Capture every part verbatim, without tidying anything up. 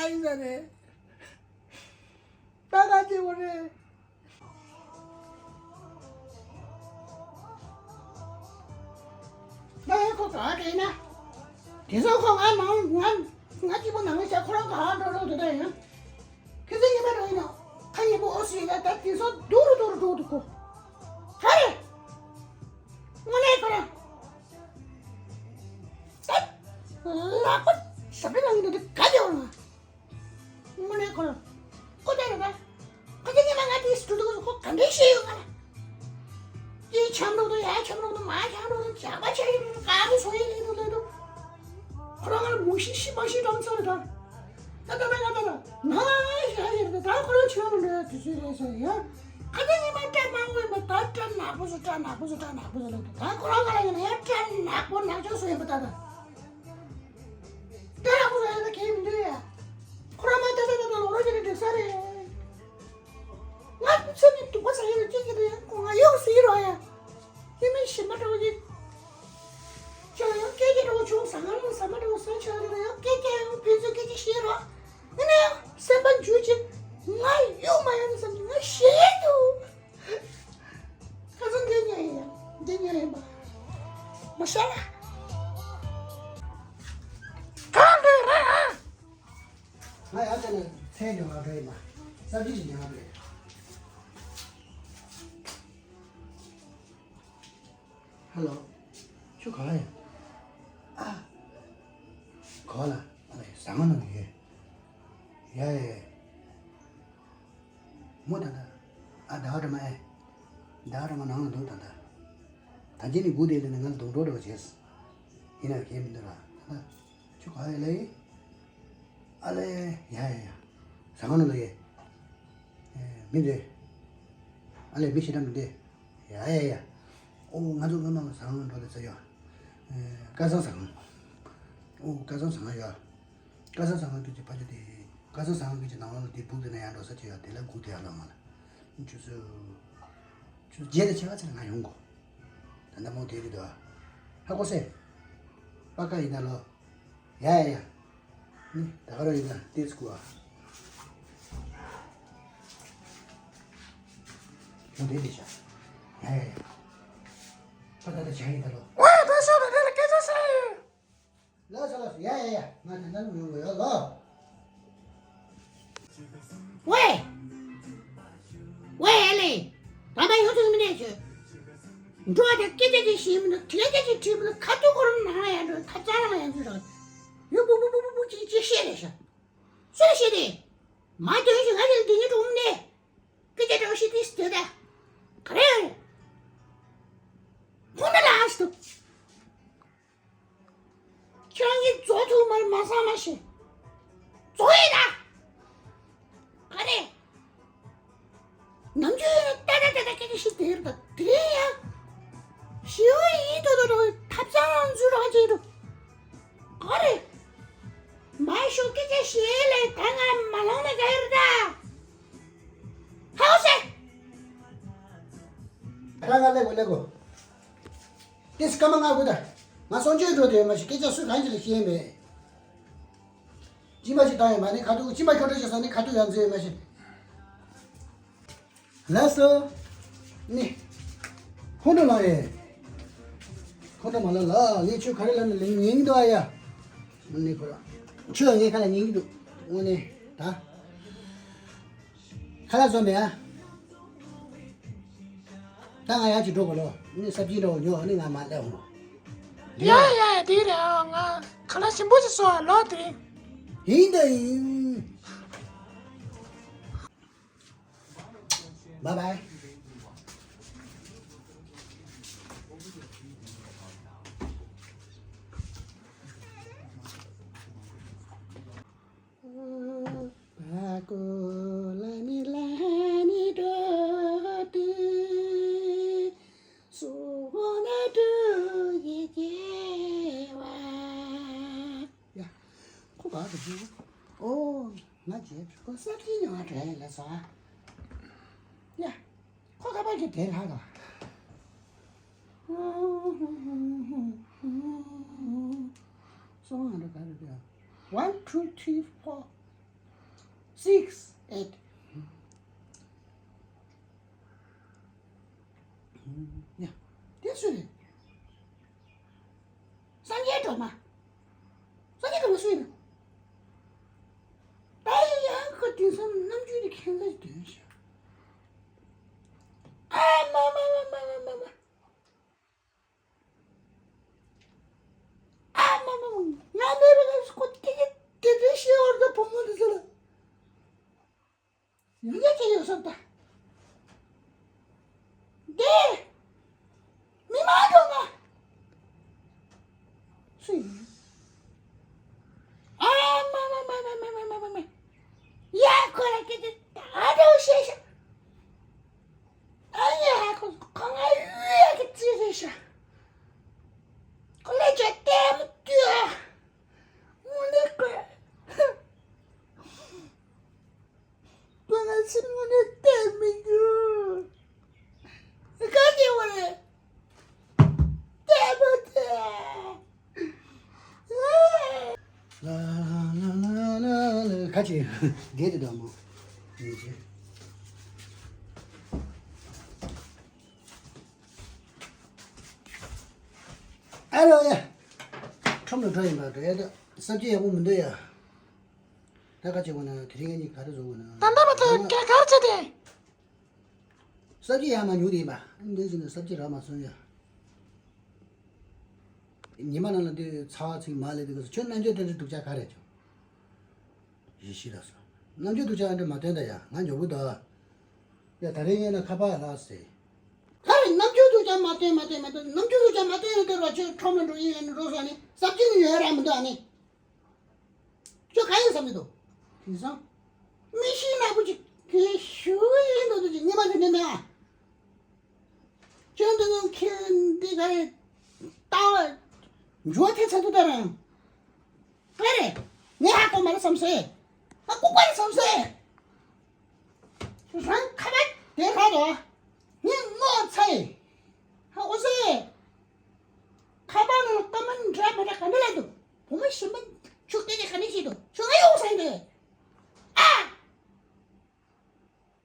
ཡིན་ས་རེད། ད་ག་སྐྱེ་བོ་རེད། ད་ཡང་ཁོ་ག་རེ་ཡིན་ན། དེ་ཚོ་ཁོ་ང་ནང་ང་ང་སྐྱིད་པོ་ནང་ལ་བྱ་ཁོ་རང་ག་འགྲོ་རོགས་དེ་འདྲ་ཡིན། ཁྱེད་ཚོ་ཉི་མ་འགྲོ་ཡིན་ནོ། ཁ་ཉེ་པོ་ཨོ་སི་ཡིན་ན་ད་དེ་ཚོ་དུ་རུ་དུ་རུ་འགྲོ་འདུག་གོ། ག་རེ། དངོས་གནས་ཁོ་རང་། ད་ལག་པ་ཞབས་རི་ནང་ཡིན་ནོ་དེ་ག་རེ་འོང་ང་། དངོས་གནས་ཁོ་རང་། ཁོ་ད་རེད་ད། ཁོ་ད་ཉི་མ་ང་དེའི་སྤྲུལ་སྐུ་ཁོ་ག་འདྲའི་ཤེས་ཡོད་ག་ལ། དེའི་ཆམ་རོགས་དང་ཡ་ཆམ་རོགས་དང་མ་ཆམ་རོགས་དང་ཇག་པ་ཆ་ཡི་རེད་དཀར་པོ་བཟོ་ཡི་རེད་འདུག་ལེ་འདུག་ཁོ་རང་ང་ལ་མུ་ཤི་ཤི་མ་ཤི་འགྲམ་ཚ་རེད་ད། ད་ད་ད་ང་ད་ད་ན་ཡ་ཡ་རེད་ད། ཁོ་རང་ཆོས་ལ་འགྲོ་ཡ་དུས་ཚོད་རེད་ཟེར་ཡ། ཁ་ད་ཉི་མ་སྐྲ་དམར་པོ་ཡིན་པ་ད་སྐྲ་ནག་པོ་བཟོ་སྐྲ་ནག་པོ་བཟོ་སྐྲ་ནག་པོ་བཟོ་ལེ་འདུག་ད་ཁོ་རང་ང་ལ་ཡིན་ན་ཡ་སྐྲ་ནག་པོ་ནག་ཅོག་བཟོ་ཡིན་པ་ད་ད། ད་ཁོ་རང་ཡང་ད་གལ་མི་འདུག་ཡ། ཁོ་རང་མ་ད་ད་ད་ད་ལོ་རོ་ཅི་རེད་འགྲིག་ས་རེད། ང་ཚོ་ནི་སྡུག་པ་ཟ་ཡི་རེད་ཅི་ཅི་རེད་ཁོ་ང་གཡོག་ཟེར་རོ་ཡ། ཡིན་མིན་ཞིམ་པ་འདྲ་བོ་ཅིག་ཅང་ཡང་སྐད་ཆ་འདྲ་བོ་བྱུང་ཟ་ང་རང་ཟ་མ་འདྲ་བོ་ཟ་ཆ་རེད་ཡང་སྐད་ཆ་ཡང་ཕན་ཚུན་སྐད་ཆ་བཤད་རོགས། ཡིན་ན་ཡང་སེམས་པ་འཇུ་ཅིག་ང་གཡོག་མ་ཡོང་ནི་བསམ་ནི་ང་ཞེད་འདུག་ཁ་སང་འདི་ཉོས་ཡིན། འདི་ཉོས་ཡིན་པ། མ་ཤ་ལ། གང་འདྲ་རེད་ཨ། ང་ཡང་དེ་ནས་ཚལ་ཉོ་ག་འགྲོ་ཡིན་པ། སབ་ཇི་ཞིག་ཉོ་ག་འགྲོ་ཡིན། ཧ་ལོ། ཁྱོད་ག་ལ་ཡིན། ཨ། ག་ལ། ཨ་ལ་ཟ་ཁང་ནང་ལ་ཡོད། ཡ་ཡ་ཡ། མོ་ད་ལྟ། ཨ་ཟླ་བ་སྒྲོལ་མ་ཨེ། ཟླ་བ་སྒྲོལ་མ་ནང་ལ་འདུག་ད་ལྟ། ད་ཁྱེད་ནི་སྒུག་བསྡད་ལ་ནི་ང་ལ་སྡུག་གྲོགས་འདྲ་བ་བྱས། ཡིན་ན་གལ་མི་འདུག་ར་ད་ལྟ། ཁྱོད་ག་ཡ་ལེ། ཨ་ལེ། ཡ་ཡ་ཡ། ཟ་ཁང་ནང་ལ་ཡོད། ཨེ། མི་འདུག་ཨ་ལེ་མི་ཞེ་དྲག་མི་འདུག་ཡ་ཡ་ཡ། ཨོ་ང་ཚོ་སྔོན་མ་ཟ་ཁང་འགྲོ་ལ་ཚ་ཡོད། ཨེ། སྐལ་བཟང་ཟ་ཁང་། ཨོ་སྐལ་བཟང་ཟ་ཁང་ཡོད། སྐལ་བཟང་ཟ་ཁང་གི་ཕ་ཆོས་དེ། སྐལ་བཟང་ཟ་ཁང་གི་ནང་ལོགས་ལ་དེ་སྦུག་དེ་ན་ཡར་འགྲོ་ས་ཅིག་ཡོད་དེ་ལ་སྒུག་དེ་ཡར་ལ་མ་ལ། ཆུ་ཚོད། ཆུ་ཚོད་བརྒྱད་དང་ཕྱེད་ཀ་ཚད་ལ་ང་ཡོང་གོ། ད་ལྟ་མོ་དེ་རེད་དོ། ཧ་གོ་སེ། པ་ཀ་ཡིན་ད་ལོ། ཡ་ཡ་ཡ། ནི་ད་ག་རང་ཡིན་ན་ཏེ་སྐུ་ཨ། མོ་དེ་རེད་ཤག་ཡ་ཡ་ཡ། པ་ད་ད་བྱ་ཡིན་ད་ལོ། ཝེ་ད་ཤོག་ད་དེ་ལ་སྐད་ཆ་བཤད་ཡོད། ལགས་སོ་ལགས་སོ། ཡ་ཡ་ཡ། ང་དེ་འདྲ་ནི་ཡོང་གི་ཡོད་ལོ། ཝེ། ཝེ་ཨེ་ལེ། ད་ལྟ་ཡོང་ཐུབ་མི་འདུག་ཁྱོད། འགྲོ་བ་དེ་སྐད་ཆ་ཅིག་བཤད་མི་འདུག་དེ་སྐད་ཆ་ཅིག་དྲིས་མི་འདུག་ཁ་ཐུག་ཁོ་རང་ནང་ལ་ཡར་འགྲོ་ཐབ་ཚང་ལ་ཡར་འཛུལ་རོགས། ཡོ་སྤུ་སྤུ་སྤུ་སྤུ་སྤུ་ཅིག་ཅིག་བཤད་རེད་ཤག་སུ་ལ་བཤད་དེ། མ་དོན་ཞིག་ང་ཞིག་ལ་འདི་ཉིད་འགྲོ་མི་འདུག་སྐད་ཆ་འདྲ་བོ་བཤད་དུས་སུ་དེ་ད། ག་རེ་ཡོད་རེད། ཁོང་ད་ལ་ཨ་ཞིག་འདུག་ཁྱེད་རང་གཉིས་རྫོགས་ཐུབ་མ་རེད་མ་བསམ་མ་ཤེས། རྫོགས་ཡིན་ད། ག་རེ། ནམ་རྒྱུན་ཡིན་ན་ཏ་ཏ་ཏ་ཏ་སྐད་ཆ་བཤད་བསྡད་རེད་ད་དེ་རིང་ཡང་། ཞི་བ་ཡིན་ཐོག་ཐོག་ཐོག་ཐབ་ཚང་འཛུལ་རོགས་བྱེད་འདུག་ག་རེ། མ་ཤོག་སྐད་ཆ་བཤད་ལས་ད་ང་མ་ལངས་ན་ག་རེ་རེད་ད། ཧའོ་སེ། ད་ང་ལེགས་གོ་ལེགས་གོ། ཏེས་སྐར་མ་ལྔ་དགོས་ད། ང་གསང་སྤྱོད་འགྲོ་དེ་མ་ཤེས་སྐད་ཆ་སུ་གང་ཅི་ལ་ཤེས་མེད། ཅི་མ་ཞིག་བཏང་ཡོད་མ་ནི་ཁ་ཐུག་ཅི་མ་ཁྱོད་འགྲོ་ཞིག་ས་ནི་ཁ་ཐུག་ཡང་འཛུལ་ཡོད་མ་ཤེས། ལགས་སོ། ནི། ཁོང་ཁྲོ་ལངས་ཡས། ཁོང་ཁྲོ་མ་ལངས་ལ་ངས་ཁྱོད་ག་རེ་ལབ་ནི་ལེན་ཉན་གི་འདུག་ཨ་ཡ། ནི་ཁོ་ར། ཁྱོད་ངའི་ཁ་ལ་ཉན་གི་འདུག་དངོས་གནས་ད། ཁ་ལག་བཟོ་མེད་ཨ། ད་ང་ཡར་ཅིག་འགྲོ་དགོས་ལོ། ནི་སབ་ཇི་འདྲ་བོ་ཉོ་ནི་ང་མ་སླེབས་འོང་། ཡ་ཡ་དེ་རེད་ཨ། ང་ཁ་ལག་ཞིམ་པོ་ཞིག་བཟོ་ཨ་ལོ་དེ་རིང་། ཡིན་ད་ཡིན། Bye bye. ཡ། ཁོ་ག་རེ་བྱེད། ཨོ། ང་རྗེས་ཁོ་སབ་ཇི་ཉོ་བ་དྲན་ལ་ས། ཡ། ཁོ་ཁ་པར་གྱི་དེ་ལྷག་དང་། སོང་ང་འགྲོ་ག་རེ་བྱ། One, two, three, four. six eight. ཡ། དེ་སུ་རེད། སངས་རྒྱས་སྒྲོལ་མ། སངས་རྒྱས་སྒྲོལ་མ་སུ་ཡིན་ནམ། ད་ཡང་ཁོ་དེང་སང་རྣམ་འགྱུར་དེ་ཁྱད་མཚར་ཞིག་སྟོན་ཤག་ཨ་མ་མ་མ་མ་མ་མ། ཨ་མ་མ་མ། ང་མེད་པའི་སྐབས་སུ་ཁོ་དེ་གི་དེ་འདྲའི་ཤེས་བར་དུ་བུ་མོ་འདི་ཚོ་ལ་ཡང་བསྐྱར་བྱས་ཡོད་བསམ་ད། འདི། མི་མང་སྒྲོལ་མ། སུ་ཡིན། ཨ་མ་མ་མ། ཡ་ཁོ་ར་སྐད་ཆ་ད་འདྲ་བོ་བཤད་ཤག་ཨ་ཡ་ཧ་ཁོ་ཁོ་ང་ཡུལ་ཡ་གི་རྩིས་རེད་ཤག་ཁོ་ལས་ཀྱང་ལྟད་མོ་ལྟོས་ཨ། དངོས་གནས་ཁོ། ཁོ་ང་ཚོའི་དངོས་གནས་བལྟས་མི་འགྱུར། ག་དེ་བ་རེད། བལྟས་མ་བལྟས། ལ་ལ་ལ་ལ་ལ། ཁ་ཅིག་བསྡད་དེ་འདུག་མོ། ཡིན་ཅེ། ཨ་རོ་ཡ། ཁྲོམ་ལ་འགྲོ་ཡིན་པ་འགྲོ་ཡ་ད། གསར་བརྗེ་ཡག་པོ་མི་འདུག་ཡ། ད་ག་བྱེད་དགོས་ན་དེ་རིང་ངེད་གཉིས་ག་རེ་བཟོ་དགོས་ན། ད་ལྟ་བར་དུ་རྒྱ་གར་བྱས་ཏེ། གསར་བརྗེ་ཡག་མ་ཉུང་དེ་ཡིན་པ། འདི་ཟིན་ན་གསར་བརྗེ་རག་མ་སོང་ཡ། ཉི་མ་ནང་ལ་འདི་ཚ་བ་ཚིག་མ་ལས་འདི་ག་ཁྱོད་རྣམ་འགྱུར་དེ་འདྲ་སྡུག་ཅག་ག་རེ་བྱུང་། ཡེ་ཤེས་ལགས་སོ། རྣམ་འགྱུར་སྡུག་ཅག་འདྲ་མ་སྟོན་ད་ཡ། ང་མགྱོགས་པོ་ད། ཡ་ད་རེས་ངས་ན་ཁ་པར་ལགས་ཟེར། ག་རེ་རྣམ་འགྱུར་སྡུག་ཅག་མ་སྟོན་མ་སྟོན་མ་སྟོན། རྣམ་འགྱུར་སྡུག་ཅག་མ་སྟོན་ཡོད་དེ་ར་ཁྱོད་ཁྲོམ་ལ་འགྲོ་ཡིན་ཡང་འགྲོ་ཟེར་ནི་གསར་བརྗེ་ནི་ཡོད་ར་མི་འདུག་ཨ་ནི། ཁྱོད་ག་ཡིན་བསམ་གྱི་འདུག་དེང་སང་། མི་ཤི་ནག་པོ་ཅིག་གི་ཞུ་ཡིན་འདུག་འདུག་ཅིག་ཉི་མ་དེ་འདྲ་མེད་ཨ། ཁྱོད་འདི་ཚོ་ཁྱེད་འདི་ག་རེ་ལྟ་བ་འཇོག་ཐེ་ཚ་འདུག་ད་རང་། ག་རེ། ངས་ཧ་གོ་མ་རེད་བསམ་སོང་། ང་ལྐུགས་པ་རེད་བསམ་སོང་། རང་ཁ་པར་དེ་ལྷག་དོ། ངས་ངོ་ཚ་ཡི། ཧ་གོ་སོང་། ཁ་པར་ནང་ལ་སྐར་མ་འདྲ་མི་འདྲ་ག་འདྲ་ལ་འདུག་བུ་མོ་གཞན་པ་ཁྱོད་སྐད་ཆ་ག་འདྲ་བཤད་འདུག་ཁྱོད་ང་ཡོང་ས་འདི། ཨ།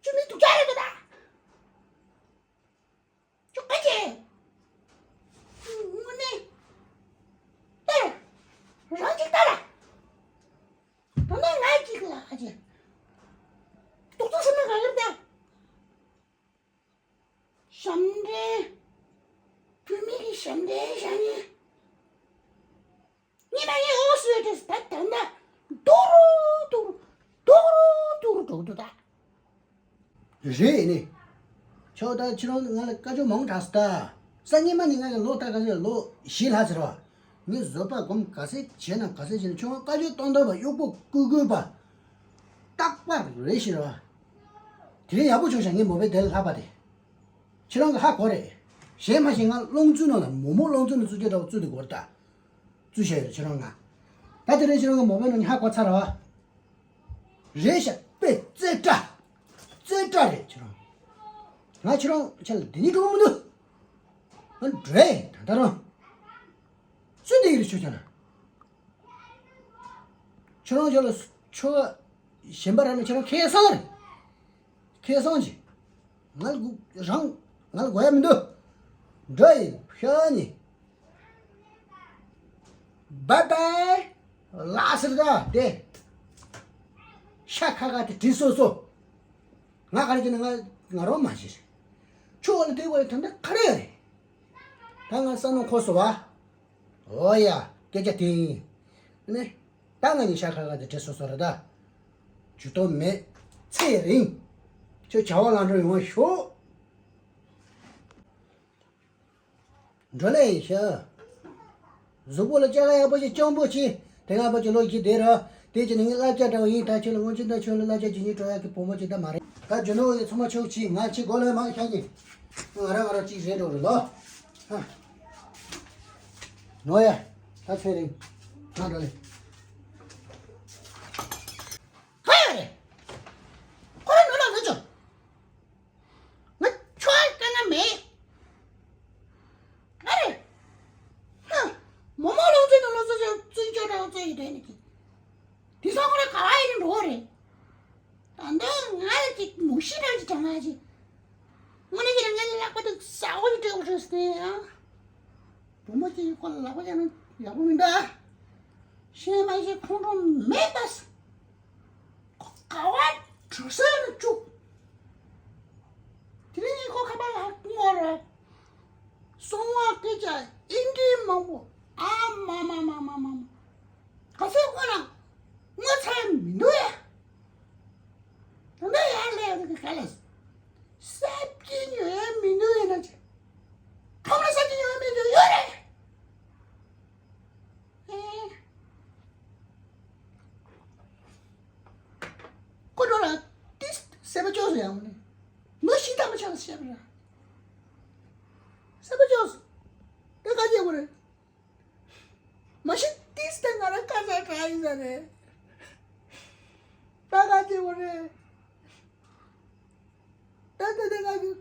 ཁྱོད་མི་སྡུག་ཅག་རེད་འདུག་ད། ཁྱོད་སྐད་ཆ། དངོས་གནས། ལྟ། རང་ཅིག་ལྟ་ལ། ད་ནི་ང་ཅིག་ལ་ཨ་ཅེ། ཏོག་ཏོག་སེམས་ནང་ག་གེར་ལྟ། ཞབས་འདྲེན། བུད་མེད་ཀྱི་ཞབས་འདྲེན་བཞག་ནས། ཉི་མ་ཡི་འོ་སུས་དེ་ད་ད་ན་རྡོག་རོ་རྡོག་རོ་རྡོག་རོ་རྡོག་རོ་འགྲོ་འདུག་ད། རེད་ནི། ཁྱོད་ད་ཁྱེད་རང་ང་ལ་བཀའ་བཀྱོན་མང་དྲགས་སོང་ད། སང་ཉིན་མ་ནི་ང་ལ་ལོ་ད་ག་ཚོད་ལོ་བཞི་ལྷག་ཟེར་བ། ངས་བཟོད་པ་སྒོམ་ག་ཚད་བྱས་ན་ག་ཚད་བྱས་ན་ཁྱོད་ང་བཀའ་བཀྱོན་གཏོང་དོན་པ་གཡོག་པོ་ཀུ་ཀུ་པ། རྟག་པར་རེད་ཤི་ར་བ། དེ་རིང་ཡག་པོ་བྱུང་ཤག་ངས་མོ་པའི་དེ་ལ་ལྷག་པ་དེ། ཁྱེད་རང་གི་ཧ་གོ་རེད། གཞན་མ་གཞན་ང་སློང་ཚུལ་ནང་ལ་མོ་མོ་སློང་ཚུལ་ནང་བཙུད་རྒྱུ་འདྲ་བོ་བཙུད་དུ་གོ་རེད་ད། བཙུད་བཞག་ཡོད་རེད་ཁྱེད་རང་ང་། ད་དེ་རིང་ཁྱེད་རང་གི་མོ་པའི་ནང་ནས་ཧ་གོ་ཚར་ར་བ། རེད་ཤག་དཔེ་རྩེ་དྲག་རྩེ་དྲག་རེད་ཁྱེད་རང་། ང་ཁྱེད་རང་ཁྱེད་ལ་འདི་ནི་འགྲོ་གི་མི་འདུག་ང་འགྲོ་ཡིན་ད་ལྟ་རང་། སུ་འདི་ཡི་རེད་ཆོས་ཁྱེད་ལ། ཁྱེད་རང་ཁྱེད་ལ་ཆོས་གཞན་པ་རང་ནས་ཁྱེད་རང་ཁེ་བཟང་རེད། ཁེ་བཟང་ཅིག་ང་ལ་རང་ང་ལ་དགོས་ཡ་མི་འདུག་འགྲོ་ཡིན་ཤ་ནི། བཱའི་བཱའི། ལགས་སེ་ད་དེ། ཤ་ཁ་ཁ་དེ་དྲི་སོ་སོ། ང་ག་རེ་བྱས་ན་ང་ང་རང་མ་ཤེས། ཁྱོད་ལ་དེ་བ་ལ་ད་ལྟ་ག་རེ་ཡ་རེད། ད་ང་ས་ནང་ཁོ་སོ་བ། ཨོ་ཡ། སྐད་ཆ་དེ་ཡིན། ནི། ད་ང་གཉིས་ཤ་ཁ་ཁ་དེ་བྲེལ་སོ་སོ་རེད་ད། ཇུས་གཏོགས་མེད། ཚེ་རིང་། ཁྱོད་བྱ་བ་ལམ་འགྲོ་ཡོང་བ་ཤོག་འགྲོ་ལེ་ཡིན་ཤག་གཟུགས་པོ་ལ་ལྕགས་ཡག་པོ་ཞིག་སྤྱང་པོ་ཞིག་དེ་སྔ་པོ་ཅིག་ལོ་བཞི་བསྡད་ར། དེ་ཅི་ནི་ངའི་བསླབ་བྱ་འདྲ་བོ་ཡིན། ད་ཁྱོད་ལ་སྔོན་ཆད་ད་ཁྱོད་ལ་བསླབ་བྱ་བྱེད་སྙིང་བྲོ་ཡག་གི་བུ་མོ་ཅིག་ད་མ་རེད། ད་རྒྱུ་ནོར་ཡོད་ཚང་མ་ཁྱོད་ཀྱིས་ང་ཅི་གོ་ལོས་མ་ཤག་གི་ང་ར་ང་ར་ཅིག་རེད་འགྲོ་རེད་ལོ། ཧ། ནོ་ཡ། ད་ཚེ་རིང་། ང་འགྲོ་ལེ། ཧ་ཡ་རེད། ཁོ་ར་ནོ་ལ་ནོ་ཅོ། ང་ཁྱོད་དཀའ་ངལ་མེད། ཨ་རེ། ཧ། མོ་མོ་ལོ་ཚོད་དང་ལོ་ཚོད་ཚོད་ཚོད་ཅོ་འདྲ་བོ་ཚོད་ཡི་དོན་ནི་གི་དེང་སང་ཁོ་ར་ག་བ་ཡིན་འགྲོ་བ་རེད། ཤི་ན་ཅི་དྲང་ང་ཅི། དངོས་གནས་ཀྱི་ངའི་ལག་པ་དེ་ཟ་འོ་ཅི་སྤྲད་འོ་ཟེར་ཏེ་ཡང་། བུ་མོ་ཅིག་ཁོ་ལ་ལག་པ་བརྒྱབ་ན་ཡག་པོ་མི་འདུག་ཨ། ཤེས་མ་ཤེས་ཁོང་ཁྲོ་མེད་པ། ཁོ་ག་བ་གྲུ་ས་ནས་བཅུག་དེ་རིང་ཁོ་ཁ་པར་ལ་ངོ་ར། སོང་བ་སྐད་ཆ་ཨིན་དྲིན་མང་པོ། ཨ་མ་མ་མ་མ་མ་མ། ག་ཚོད་ཁོ་ན་ངོ་ཚ་མི་འདུག་ཡ། ད་ལྟ་ཡར་སླེབས་ཡོད་ག་ལ། ས་བཅད་ཉོ་ཡ་མི་འདུག་ཡ་ན་ཅི། ཁོང་ལ་ས་བཅད་ཉོ་ཡ་མི་འདུག་ཡོད་རེད། ཨེ། ཁོ་འགྲོ་ལ་ཏིས་སེམས་པ་སྐྱོ་སོང་ཡང་ནི། ནོ་ཤི་ད་མ་ཆགས་ཤེས་པ་ར། སེམས་པ་སྐྱོ་སོང་། ད་ག་རྒྱལ་བོ་རེད། མ་གཞི་ཏིས་ད་ང་ར་ཀ་ས་གྲ་ཡིན་ས་རེད། ད་ག་རྒྱལ་བོ་རེད། ད་ད་ད་ང་གི་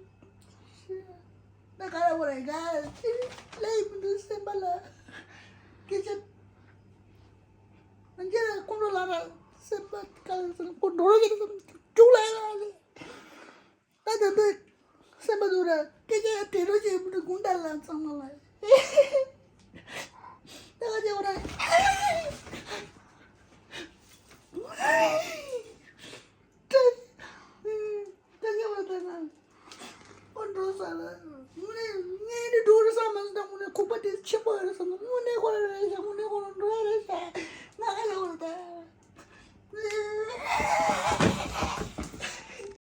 ད་ག་ར་བོ་རེད་ག་ཅི་ལས་མི་འདུག་སེམས་པ་ལ་སྐད་ཆ་ང་རྒྱལ་ལ་ཁོང་ཁྲོ་ལ་ར་སེམས་པ་ག་ལ་སེམས་ཁོ་འགྲོ་རོགས་ཀྱི་སེམས་བཅུག་ལ་ཡ་ལ་ད་ད་ད་སེམས་པ་འདུག་ར་སྐད་ཆ་ཡ་དྲི་རོགས་ཀྱི་མི་འདུག་དགུང་ད་ལ་ཚང་མ་ལ་ད་ག་རྒྱལ་བོ་རེད། ཀྲེ། ཀྲེ་ཀྲེ་བ་དང་ང་། ཨོ་འགྲོ་ས་ལ། དངོས་གནས་ངས་འདི་འགྲོ་རེད་བསམ་མ་སོང་ད་དངོས་གནས་ཁོག་པ་དེ་ཆེན་པོ་རེད་བསམ་ན་དངོས་གནས་ཁོ་ར་རེད་ཤག་དངོས་གནས་ཁོ་ར་འགྲོ་ཡ་རེད་ཤག